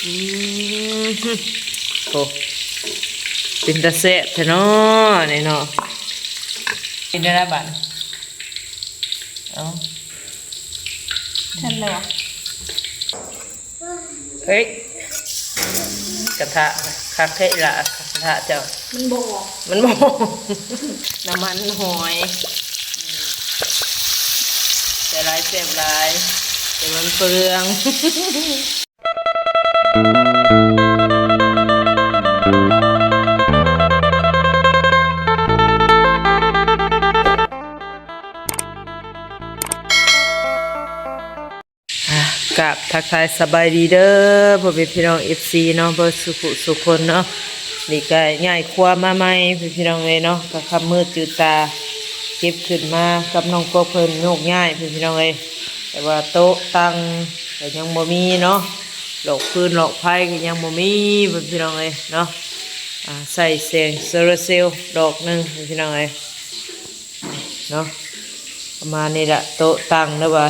ອືມ ໂອ້ ເປັນຕາແຊບແທ້ເນາະ ນີ້ເນາະ. ເປັນໄດ້ລະບາດ ເອົ້າ ທັນແລ້ວຫວາ? ເອີຍ ກະທະຄັກແທ້ລະ ກະທະເຈົ້າ ມັນບໍ່ອອກ ມັນບໍ່ ນ້ຳມັນຫອຍ ແຊບຫຼາຍ ແຊບຫຼາຍ ແຕ່ມັນເປືອງ. ອ່າ ກາບທັກທາຍສະບາຍດີເດີ ພໍ່ແມ່ພີ່ນ້ອງ ເອັຟຊີ ເນາະ ເບິດສູ່ຜູ້ສູ່ຄົນເນາະ. ນີ້ກະຍ້າຍຄົວມາໃໝ່ ພີ່ນ້ອງເອີຍເນາະ, ກະຄ່ຳມືດຈືດຕາ ເກັບຂຶ້ນມາກັບນ້ອງກວກເພິ່ນໂຍກຍ້າຍ ພີ່ນ້ອງເອີຍ. ແຕ່ວ່າໂຕະຕັ່ງກະຍັງບໍ່ມີເນາະ, ຫຼອກຟືນຫຼອກໄຟກະຍັງບໍ່ມີ ພີ່ນ້ອງເອີຍເນາະ. ອ່າ ໃສ່ແສງໂຊລາເຊວດອກໜຶ່ງ ພີ່ນ້ອງເອີຍ. ເນາະ ປະມານນີ້ລະ ໂຕະຕັ່ງ ຫຼືວ່າ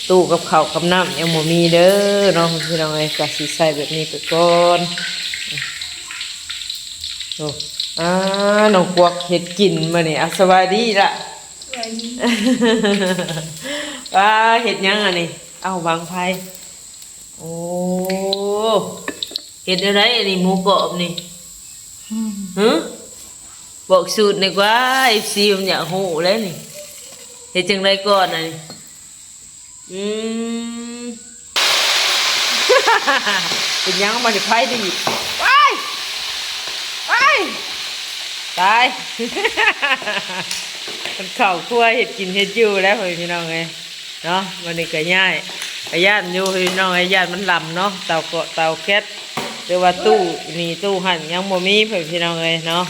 ຕູ້ກັບເຂົ້າກັບນ້ຳຍັງບໍ່ມີເດີເນາະ ພີ່ນ້ອງເອີຍ. ກະຊິໃຊ້ແບບນີ້ໄປກ່ອນ. ໂອ້ ອ່າ ນ້ອງກວກເຮັດກິນມື້ນີ້. ອ່າ ສະບາຍດີລະ ສະບາຍດີ. ອ່າ ເຮັດຫຍັງອັນນີ້? ເອົ້າ ວາງໄຟ. ໂອ້ ເຮັດແນວໃດອັນນີ້ ໝູກອບນີ້? ຫື ບອກສູດແດ່ກວ່າ ເອັຟຊີ ມັນຢາກຮູ້ແຫຼະນີ້. ເຮັດຈັ່ງໃດກ່ອນອັນນີ້? ອືມ ເປັນຫຍັງມັນໄຟດີດ? ວ້າຍ ວ້າຍ ຕາຍ ມັນເຂົ້າຄົວເຮັດກິນເຮັດຢູ່ແລ້ວ ພໍ່ແມ່ພີ່ນ້ອງເອີຍ. ເນາະ ມື້ນີ້ກະຍ້າຍ ກະຢ້ານຢູ່ພີ່ນ້ອງເອີຍ ຢ້ານມັນລຳເນາະ ເຕົາເກາະເຕົາແກັດ ຫຼືວ່າຕູ້ນີ້ຕູ້ຫັ້ນຍັງບໍ່ມີ ພີ່ນ້ອງເອີຍເນາະ.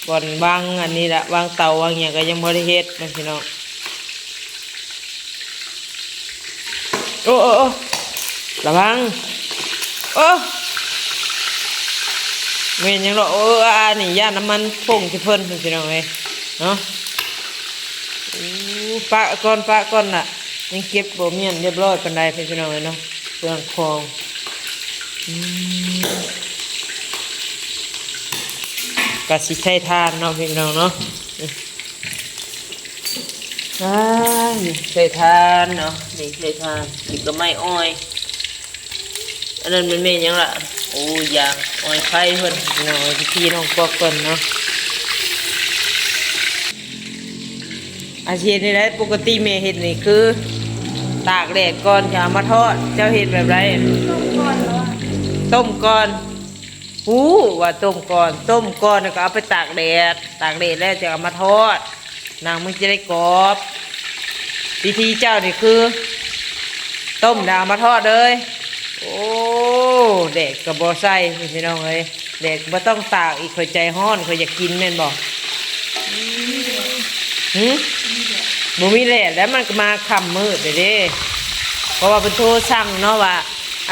ບ່ອນວາງອັນນີ້ລະ ວາງເຕົາວາງຫຍັງກະຍັງບໍ່ໄດ້ເຮັດເນາະ ພີ່ນ້ອງ. ໂອ້ ໂອ້ ໂອ້ ລະວັງ ໂອ້ ແມ່ນຫຍັງເນາະ? ໂອ້ ອັນນີ້ຢ້ານນ້ຳມັນຟົ້ງໃສ່ເພິ່ນ ພີ່ນ້ອງເອີຍເນາະ. ໂອ້ ປະກ່ອນ ປະກ່ອນລະ ຍັງເກັບບໍ່ມ້ຽນຮຽບຮ້ອຍປານໃດ ພີ່ນ້ອງເອີຍເນາະ ເຄື່ອງຂອງ. ອືມ ກະຊິໃຊ້ຖ່ານເນາະ ພີ່ນ້ອງເນາະ. ອ່າ ນີ້ໃຊ້ຖ່ານເນາະ ນີ້ໃຊ້ຖ່ານ ນີ້ກະໄມ້ອ້ອຍ. ອັນນັ້ນແມ່ນ ແມ່ນຫຍັງລະ? ໂອ້ ຢາງ ອ້ອຍໄຟເພິ່ນເນາະ ທີ່ນ້ອງກວກເພິ່ນເນາະ. ອາ ຊິເຮັດແນວໃດ? ປົກກະຕິແມ່ເຮັດນີ້ຄືຕາກແດດກ່ອນຈະເອົາມາທອດ ເຈົ້າເຮັດແບບໃດ? ຕົ້ມກ່ອນ ຕົ້ມກ່ອນ. ຮູ້ວ່າຕົ້ມກ່ອນ ຕົ້ມກ່ອນແລ້ວກະເອົາໄປຕາກແດດ ຕາກແດດແລ້ວຈະເອົາມາທອດ ໜັງມັນຈະໄດ້ກອບ. ວິທີເຈົ້ານີ້ຄືຕົ້ມແລ້ວເອົາມາທອດເລີຍ. ໂອ້ ແດດກະບໍ່ໃສ່ ພີ່ນ້ອງເອີຍ ແດດບໍ່ຕ້ອງຕາກອີກ ຂ້ອຍໃຈຮ້ອນ ຂ້ອຍຢາກກິນແມ່ນບໍ່? ຫື ບໍ່ມີແດດແລ້ວ ມັນກະມາຄ່ຳມືດແລ້ວເດ້. ເພາະວ່າເພິ່ນໂທສັ່ງເນາະວ່າ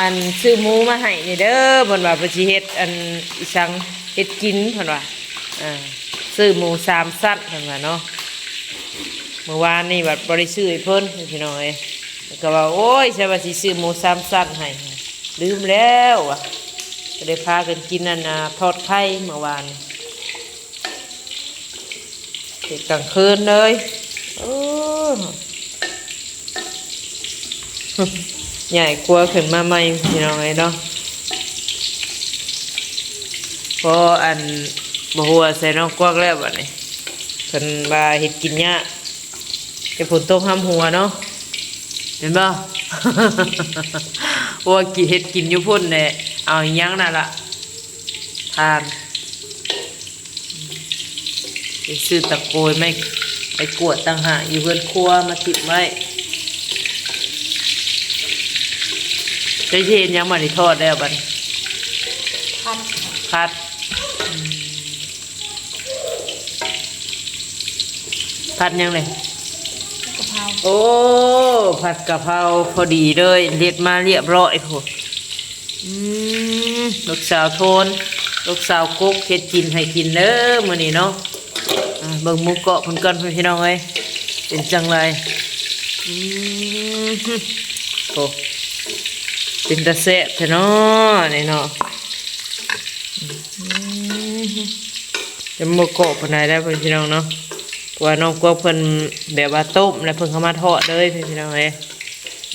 ອັນ ຊື້ໝູມາໃຫ້ແດ່ເດີ ເພິ່ນວ່າເພິ່ນຊິເຮັດ ອັນ ອີ່ສັງ ເຮັດກິນ ເພິ່ນວ່າ ອ່າ ຊື້ໝູສາມຊັ້ນ ເພິ່ນວ່າເນາະ. ມື້ວານນີ້ບັດບໍ່ໄດ້ຊື້ໃຫ້ເພິ່ນ ພີ່ນ້ອງເອີຍ ກະວ່າ ໂອ້ຍ ໃສວ່າຊິຊື້ໝູສາມຊັ້ນໃຫ້ ລືມແລ້ວວ່າ ກະໄດ້ພາກັນກິນອັນນ່າ ທອດໄຂ່ມື້ວານ ເຮັດກາງຄືນເລີຍ. ໂອ້ ຍ້າຍຄົວຂຶ້ນມາໃໝ່ ພີ່ນ້ອງເອີຍເນາະ. ພໍອັນ ບໍ່ຫົວໃສ່ນ້ອງກວກແລ້ວບາດນີ້ ເພິ່ນວ່າເຮັດກິນຍາກ ແຕ່ຝົນຕົກຫ້າມຫົວເນາະ ແມ່ນບໍ່? ເພາະວ່າກິນ ເຮັດກິນຢູ່ພຸ້ນແຫຼະ ເອົາອີ່ຫຍັງນັ້ນລະ ຖ່ານ. ໄປຊື້ຕະໂກຍໄມ້ ໄມ້ກວດຕ່າງຫາກ ຢູ່ເຮືອນຄົວມາຕິດໄວ້. ເຈົ້າຊິເຮັດຫຍັງບາດນີ້? ທອດແລ້ວບາດນີ້ ຜັດ ຜັດ ອືມ ຜັດຫຍັງນີ້? ກະເພົາ. ໂອ້ ຜັດກະເພົາ ພໍດີເລີຍ ເຮັດມາລຽບຮ້ອຍພຸ້ນ. ອືມ ລູກສາວໂທນ ລູກສາວກົກ ເຮັດກິນໃຫ້ກິນເດີມື້ນີ້ເນາະ. ອ່າ ເບິ່ງໝູກອບເພິ່ນກ່ອນ ພີ່ນ້ອງເອີຍ ເປັນຈັ່ງໃດ? ອືມ ໂອ້ ເປັນຕາແຊບແທ້ເນາະນີ້ເນາະ. ອືມ ຍັງບໍ່ກອບປານໃດເດີພີ່ນ້ອງເນາະ ເພາະວ່ານ້ອງກວາງເພິ່ນແບບວ່າຕົ້ມ ແລ້ວເພິ່ນເອົາມາທອດເລີຍພີ່ນ້ອງເອີຍ.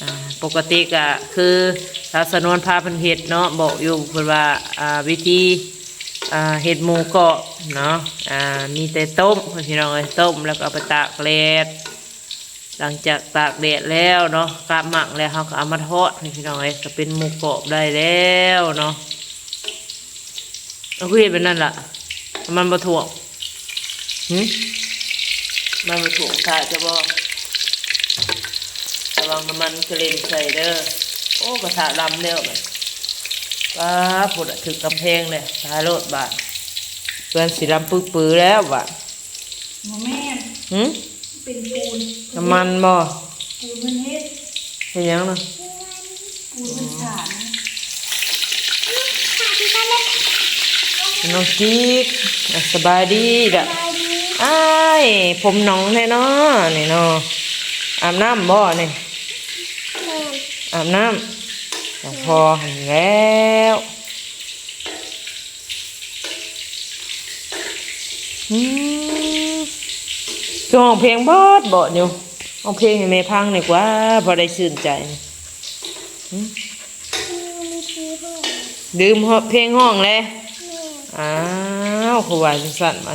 ອ່າ ປົກກະຕິກະຄືສາວສະນວນພາເພິ່ນເຮັດເນາະ ບອກຢູ່ເພິ່ນວ່າ ອ່າ ວິທີ ອ່າ ເຮັດໝູກອບເນາະ ອ່າ ມີແຕ່ຕົ້ມພີ່ນ້ອງເອີຍ ຕົ້ມແລ້ວກໍເອົາໄປຕາກແດດ. ຫຼັງຈາກຕາກແດດແລ້ວເນາະ ກາບໝັກແລ້ວ ເຮົາກໍເອົາມາທອດພີ່ນ້ອງເອີຍ ກໍເປັນໝູກອບໄດ້ແລ້ວເນາະ. ເອົາ ຄືເຮັດແບບນັ້ນລະ ນ້ຳມັນບໍ່ຖ້ວມ? ຫຶ ນ້ຳມັນບໍ່ຖ້ວມກະທະຈະບໍ່? ລະວັງນ້ຳມັນກະເລັນໃສ່ເດີ. ໂອ້ ກະທະດຳແລ້ວບັດ ປ້າ ພຸ້ນລະ ຖືກກຳແພງແລ້ວ ຕາຍໂລດບາດ ເຮືອນຊິດຳປຶບປຶແລ້ວບາດ. ບໍ່ແມ່ນ ຫຶ ເປັນປູນ ນ້ຳມັນບໍ່? ປູນມັນເຮັດ ເຮັດຫຍັງນະ? ປູນມັນສາດ ນ້ອງຈິກ ອ່ະ ສະບາຍດີດະ ສະບາຍດີ ອ້າຍ ຜົມໜອງແທ້ເນາະນີ້ເນາະ. ອາບນ້ຳບໍ່ນີ້? ແມ່ນ ອາບນ້ຳ ຂອງພໍ່ຫັ້ນແລ້ວ. ອືມ ຄືຮ້ອງເພງບອດໆຢູ່ ຮ້ອງເພງໃຫ້ແມ່ຟັງແດ່ກວ່າ ພໍໄດ້ຊື່ນໃຈ. ຫຶ ລືມເພງຮ້ອງແລ້ວ. ອ້າວ ຄືວ່າຈັ່ງຊັ້ນ ມາ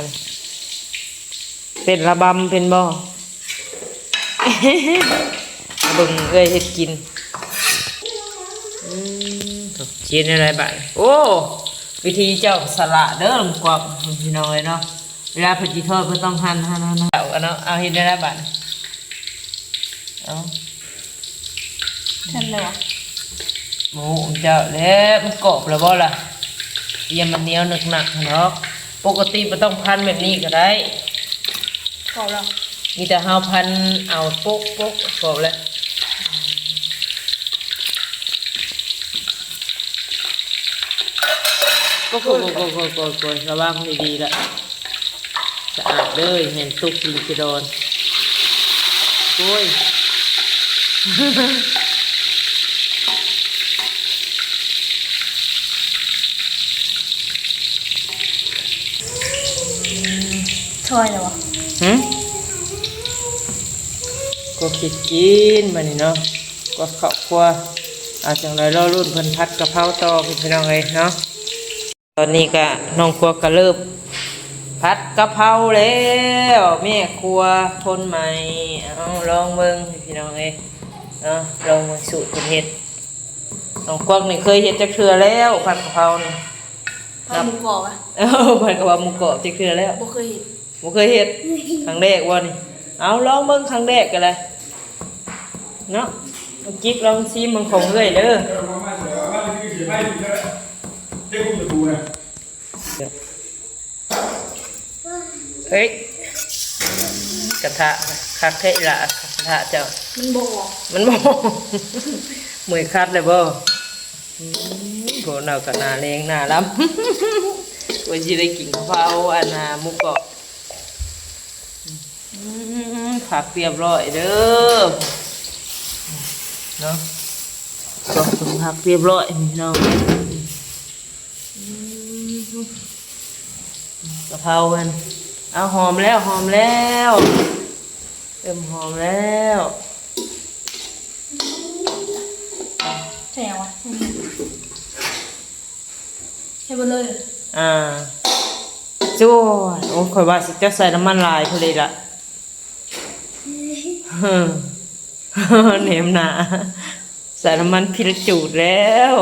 ເຕັ້ນລະບຳເປັນບໍ່? ເບິ່ງເອື້ອຍເຮັດກິນ. ອືມ ຊິເຮັດແນວໃດບາດນີ້? ໂອ້ ວິທີເຈົ້າສະຫຼາດເດີ ກວາງພີ່ນ້ອງເອີຍເນາະ. ເວລາເພິ່ນຊິທອດ ເພິ່ນຕ້ອງຫັ່ນ ຫັ່ນ ຫັ່ນ ເອົາເນາະ. ເອົາ ເຮັດແນວໃດບາດນີ້? ເອົາ ທັນແລ້ວຫວາ? ບໍ່ຮູ້ເຈົ້າແຫຼະ ມັນກອບແລ້ວບໍ່ລະ? ຢ່າມັນໜຽວໜຶກໜັກຫັ້ນດອກ. ປົກກະຕິບໍ່ຕ້ອງພັນແບບນີ້ກໍໄດ້. ກອບແລ້ວ ມີແຕ່ເຮົາພັນເອົາໂປະໆ ກອບແລ້ວ. ໂອ້ຍ ໂອ້ຍ ໂອ້ຍ ໂອ້ຍ ລະວັງດີໆ ລະ ສະອາດເດີ ແມ່ນຕົກດິນຊິດອນ. ໂອ້ຍ ຖ້ອຍແລ້ວຫວາ? ຫຶ ກໍຄິດກິນບາດນີ້ເນາະ ກໍເຂົ້າຄົວ. ອາ ຈັ່ງໃດລໍລຸ້ນເພິ່ນຜັດກະເພົາຕໍ່ ພີ່ນ້ອງເອີຍເນາະ. ຕອນນີ້ກະນ້ອງກວາງກະເລີ່ມຜັດກະເພົາແລ້ວ ແມ່ຄົວຄົນໃໝ່. ເອົາ ລອງເບິ່ງພີ່ນ້ອງເອີຍເນາະ ລອງເບິ່ງສູດເພິ່ນເຮັດ. ນ້ອງກວາງນີ້ເຄີຍເຮັດຈັກເທື່ອແລ້ວ ຜັດກະເພົານີ້? ເອົາໝູກອບຫວາ? ເອີ ຜັດກະເພົາໝູກອບຈັກເທື່ອແລ້ວ? ບໍ່ເຄີຍເຮັດ. ບໍ່ເຄີຍເຮັດ ຄັ້ງແລກບໍ່ນີ້? ເອົາ ລອງເບິ່ງຄັ້ງແລກກໍໄດ້ເນາະ. ນ້ອງຈິກລອງຊີມເບິ່ງຂອງເອື້ອຍເດີ. ເອີຍ ກະທະຄັກແທ້ອີ່ຫຼ້າ ກະທະເຈົ້າ. ມັນບໍ່ອອກ ມັນບໍ່ອອກ ເມື່ອຍຂັດແລ້ວບໍ່? ອືມ ໂພດເຮົາກະໜ້າແລງໜ້າລຳ ກວ່າຊິໄດ້ກິນກະເພົາ ອັນນ່າ ໝູກອບ. ອືມ ຜັກຮຽບຮ້ອຍເດີເນາະ ກະເພິ່ນຜັກຮຽບຮ້ອຍພີ່ນ້ອງ. ອືມ ກະເພົາເພິ່ນ ເອົາ ຫອມແລ້ວ ຫອມແລ້ວ ເລີ່ມຫອມແລ້ວ. ໃສ່ຫຍັງຫວາ? ໃສ່ເບິດເລີຍ. ອ່າ ໂອ້ຍ ໂອ້ ຂ້ອຍວ່າຊິຈະໃສ່ນ້ຳມັນຫຼາຍພຸ້ນເລີຍລະ. ແນມໜ້າ ໃສ່ນ້ຳມັນພິດລະຈູດແລ້ວ.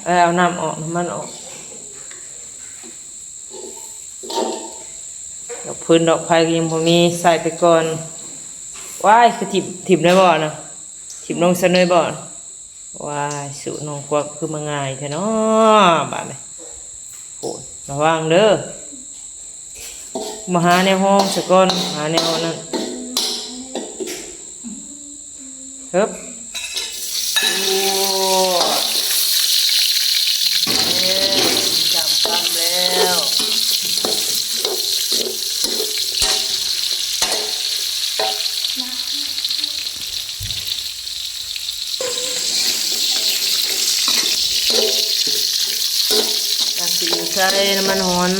ເອົານ້ຳອອກ ເອົານ້ຳອອກ ນ້ຳມັນອອກ. ດອກຟືນດອກໄຟກໍຍັງບໍ່ມີ ໃສ່ໄປກ່ອນ. ວ້າຍ ຄືຖິ້ມ ຖິ້ມໄດ້ບໍ່ນະ? ຖິ້ມລົງຊັ້ນເລີຍບໍ່? ວ້າຍ ສູດນ້ອງກວາງຄືມາງ່າຍແທ້ເນາະບາດນີ້. ໂອ້ຍ ລະວັງເດີ ມາຫາແນວຮອງຊະກ່ອນ ຫາແນວນັ້ນ. ເຮີບ ໂອ້ ເອີ ຈຳຄຳແລ້ວ. ໃສ່ນ້ຳມັນຫອຍ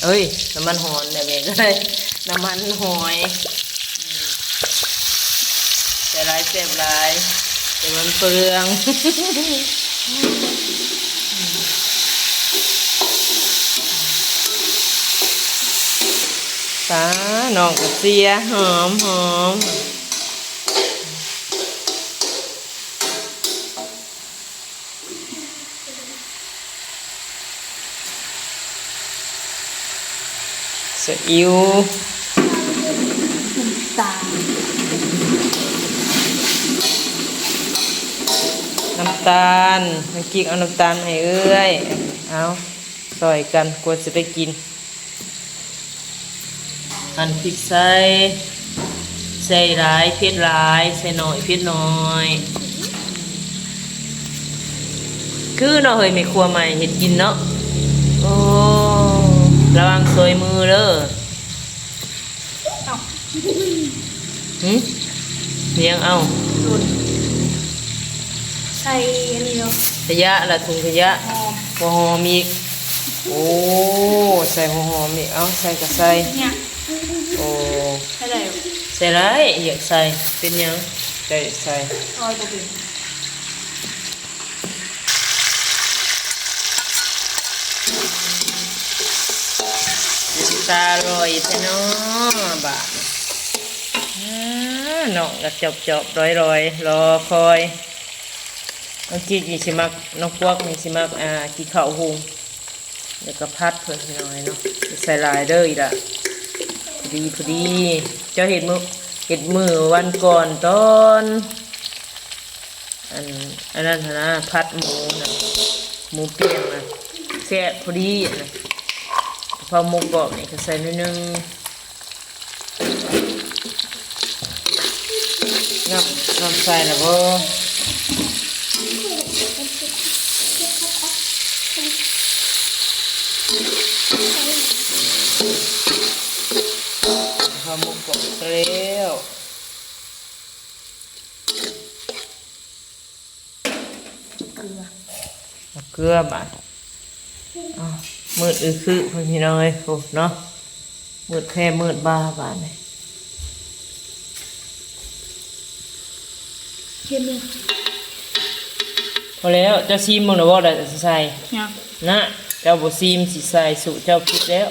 ເອີຍ ນ້ຳມັນຫອຍແດ່ແມ່ກໍໄດ້ ນ້ຳມັນຫອຍ ໃສ່ຫຼາຍແຊບຫຼາຍ ແຕ່ມັນເປືອງ ປາ ນ້ອງກະເຊຍ ຫອມໆ. ຊີອິ້ວ ນ້ຳຕານ ນ້ຳຕານ ນ້ອງກິກເອົານ້ຳຕານໃຫ້ເອື້ອຍ ເອົາ ຊ່ອຍກັນ ກວ່າຊິໄດ້ກິນ. ອັນ ພິກໃສ່ ໃສ່ຫຼາຍເຜັດຫຼາຍ ໃສ່ໜ້ອຍເຜັດໜ້ອຍ ຄືເນາະເຮີຍ ແມ່ຄົວໃໝ່ເຮັດກິນເນາະ. ໂອ້ ລະວັງສອຍມືເດີ. ຫຶ ຫຍັງເອົາ ໃສ່ອັນນີ້ເນາະ ຂະຫຍະລະ ຖົງຂະຫຍະ ຫອມ ຫົວຫອມອີກ. ໂອ້ ໃສ່ຫົວຫອມອີກ ເອົາ ໃສ່ກໍໃສ່ ໂອ້ ໃສ່ໄດ້ ໃສ່ໄດ້ ຢາກໃສ່ ເປັນຫຍັງ ເຈົ້າຢາກໃສ່ ຊອຍບໍ່ເປັນ. ເປັນຕາອະລ່ອຍແທ້ເນາະບາດນີ້ ນ້ອງກໍຈອບໆ ລອຍໆ ລໍຄອຍ. ນ້ອງກິກນີ້ຊິມັກ ນ້ອງກວກນີ້ຊິມັກ ອ່າ ກິນເຂົ້າຫຸງ ແລ້ວກໍຜັດເພິ່ນ ພີ່ນ້ອງເອີຍເນາະ ຢ່າໃສ່ຫຼາຍເດີອີ່ຫຼະ ພໍດີ ພໍດີ ເຈົ້າເຮັດມື້ ເຮັດມື້ວັນກ່ອນຕອນ ອັນ ອັນນັ້ນຫັ້ນນະ ຜັດໝູນະ ໝູປ່ຽງນະ ແຊບພໍດີນະ ກະເພົາໝູກອບນີ້ກໍໃສ່ໜ້ອຍໜຶ່ງ. ນ້ຳ ນ້ຳໃສ່ລະບໍ່? ເຂົ້າໝົກກອບແລ້ວ ເກືອ ເອົາເກືອບາດ ອ້າວ ມືດອືຄືພຸ້ນ ພີ່ນ້ອງເອີຍ ໂອ້ ເນາະ ມືດແພມືດບາບາດນີ້ ເຄັມເລີຍ ພໍແລ້ວ ເຈົ້າຊີມເບິ່ງແລ້ວບໍ່ ໄດ້ຊິໃສ່ ຍັງ ນະ ເຈົ້າບໍ່ຊີມຊິໃສ່ ສູດເຈົ້າຜິດແລ້ວ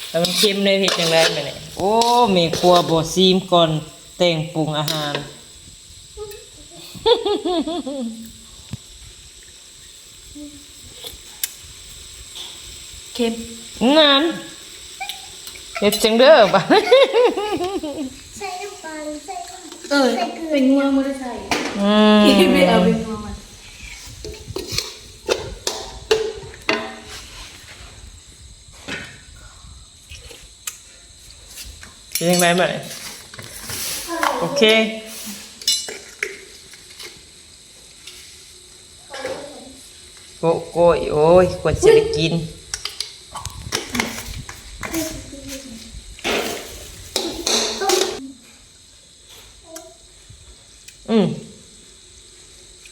ແລ້ວມັນເຄັມເລີຍ ເຮັດຈັ່ງໃດບາດນີ້ ໂອ້ ແມ່ຄົວບໍ່ຊີມກ່ອນແຕ່ງປຸງອາຫານ. ເຄັມ ນັ້ນ ເຮັດຈັ່ງເດີບາດ ໃສ່ນ້ຳປາ ຫຼື ໃສ່ ເອີ ໃສ່ເກືອ ເປັນງົວບໍ່ໄດ້ໃສ່ ອືມ ໄປເອົາເປັນງົວມາ. ເປັນຈັ່ງໃດບາດນີ້ ໂອເຄ ໂກະ ໂກະ ໂອ້ຍ ກວ່າຊິໄດ້ກິນ. ອືມ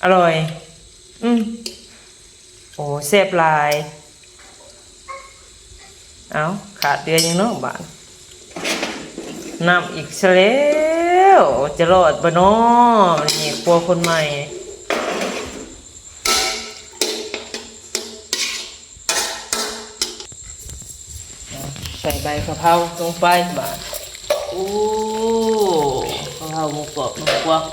ອະລ່ອຍ ອືມ ໂອ້ ແຊບຫຼາຍ ເອົ້າ ຂາດເດືອນຫຍັງເນາະບາດ ນ້ຳອີກຊະແລ້ວ ຈະລອດບໍ່ນໍ ແມ່ຄົວຄົນໃໝ່. ໃສ່ໃບກະເພົາລົງໄປບາດ ໂອ້ ກະເພົາໝູກອບໝູກວກ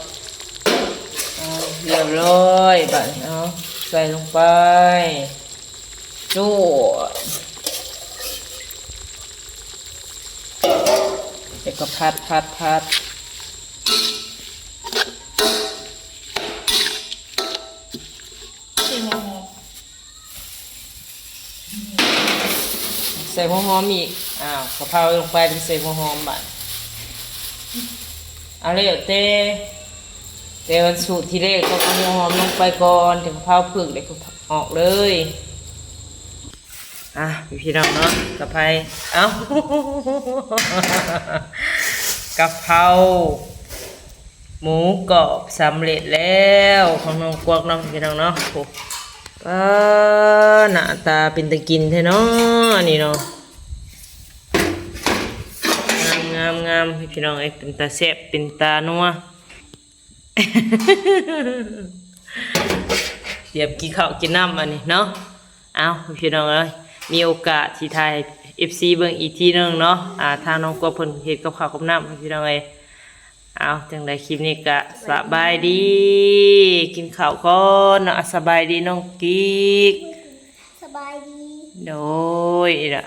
ເອົາ ຮຽບຮ້ອຍບາດນີ້ ເອົາ ໃສ່ລົງໄປ ຈົວດ ແລ້ວກໍຜັດ ຜັດ ຜັດ. ໃສ່ຫົວຫອມ ໃສ່ຫົວຫອມອີກ ອ້າວ ກະເພົາລົງໄປ ໃສ່ຫົວຫອມບາດ ເອົາ ແລ້ວແຕ່ ແຕ່ວ່າສູດທີແລກຕ້ອງເອົາຫົວຫອມລົງໄປກ່ອນ ຈັ່ງກະເພົາເພິ່ງ ແລ້ວກໍອອກເລີຍ. ອ່ະ ພີ່ນ້ອງເນາະ ກະໄພ ເອົ້າ ກະເພົາ ໝູກອບສຳເລັດແລ້ວຂອງນ້ອງກວກເນາະ ພີ່ນ້ອງເນາະ ໂອ້ ປ ປາ ໜ້າຕາເປັນຕາກິນແທ້ເນາະ ອັນນີ້ເນາະ ງາມໆໆ ພີ່ນ້ອງເອີຍ ເປັນຕາແຊບ ເປັນຕານົວ. ຕຽມກິນເຂົ້າກິນນ້ຳອັນນີ້ເນາະ. ເອົາ ພີ່ນ້ອງເອີຍ ມີໂອກາດຊິຖ່າຍໃຫ້ເອັຟຊີເບິ່ງອີກທີໜຶ່ງເນາະ. ອ່າ ທາງນ້ອງກວບເພິ່ນເຮັດກັບເຂົ້າກັບນ້ຳ ພີ່ນ້ອງເອີຍ. ເອົາ ຈັ່ງໃດຄລິບນີ້ກະສະບາຍດີ ກິນເຂົ້າກ່ອນເນາະ. ອ່າ ສະບາຍດີນ້ອງກິກ ສະບາຍດີ ໂດຍ ນີ້ລະ